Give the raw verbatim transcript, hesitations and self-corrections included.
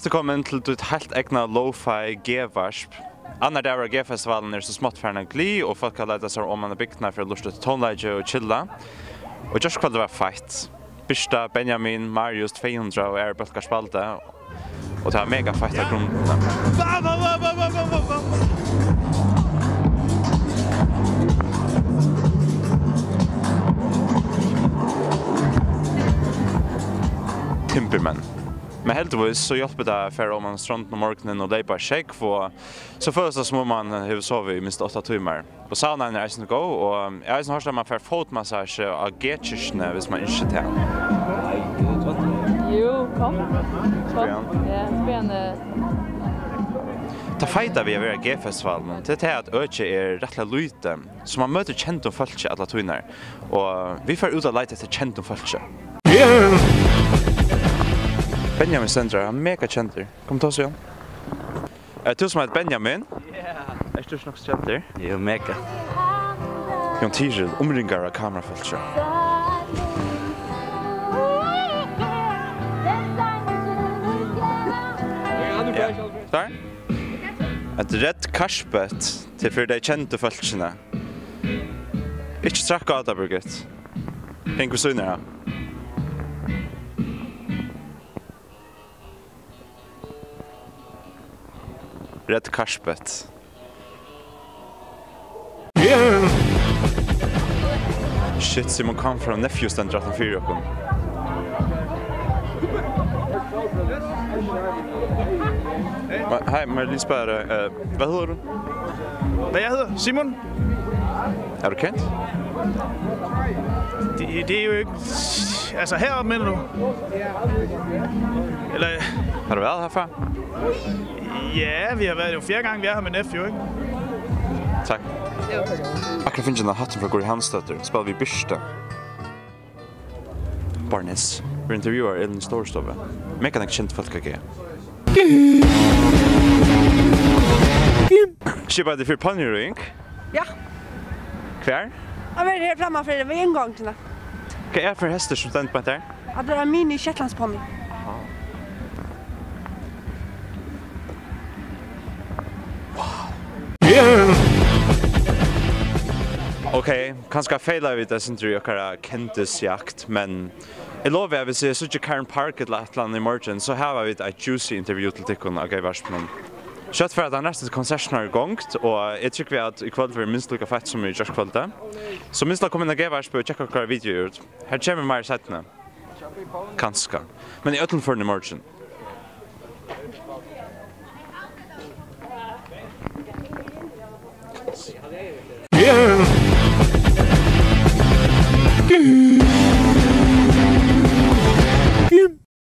Hjartaliga vælkomin til títt heilt egna lo-fi G-varp. Annar dagur á G-festivalinum er so smátt farin at glíða, og fólk hava leitað sær oman á bygdina fyri at lurta eftir tónleiki og chilla. Og gjárkvøldið var feitt. Birta, Benjamin, Marius, tvey hundrað og aðrir bólkar spældu, og tað var mega feitt á grundini. Timburmenn. Men heldigvís so hjálpir tað at fara oman á strondina um morgunin og leypa sjógv, og so følist tað, sum um mann hevur sovið í minst átta tímar. Og saunan er eisini góð, og eg havi eisini hoyrt, at mann fær fótmassasju á G-kirkjuni, hvis mann ynskir tað. Jú, kom. Kom. Spyrja hann. Ja, spyrja hann, eh. Tað feita við at vera á G-festivalinum, tað er tað, at økið er rættiliga lítið, so mann møtir kendum fólki allar tíðirnar. Og vit fara út at leita eftir kendum fólki. Benjamin stendur her, hann er mega kendur. Kom, tosa við hann. Er tú sum eitur Benjamin? Ja. Ert tú ikki nokk so kendur? Jú, mega. Jón Tyril, umringaður av kamerafólki. Ja. Klár? Eitt reytt karpet til fyri tey kendu fólkini. Ikki trakka á tað, Birgit. Hing við síðuna av. Reytt karpet. Shit, Simon Kvamm frá Nefjus stendur aftan fyri okkum. Hej, må jeg lige spørge dig, øh, hvad hedder du? Hvad jeg hedder? Simon. Er du kendt? Det, det er jo ikke... Altså heroppe, mener du? Eller... Har du været her før? Ja, vi har været jo flere gange. Vi er her med Nef, jo, ikke? Tak. Akkurát fingið hana hattin frá Guðrið Hansdóttur. Spæla við Birta Barnes. Vit intervjúa Elin Stórstovu. Mega nógv kend fólk, okay. Skipaði fyri ponnyrýðing? Ja. Hvar? Hann verður her frammanfyri við inngongdina. Hvat er fyri hestur sum stendur beint har? Ja, tað er ein mini shetlandsponni. Ok, kanska feilaðu vit eitt sindur í okkara kendisjakt, men eg lovi, at viss eg síggi Karen Park ella eitt ella annað í morgin, so hava vit eitt juicy interview til tykkum á Geyvarpinum. Skjótt fara tann næstu konsertin í gongd, og eg trúgvi, at í kvøld verður minst líka feitt sum í gjárkvøldið. So minst til at koma inn á Geyvarpið og tjekka okkara video út. Her kemur meir seinni. Kanska. Men í øllum førum í morgin.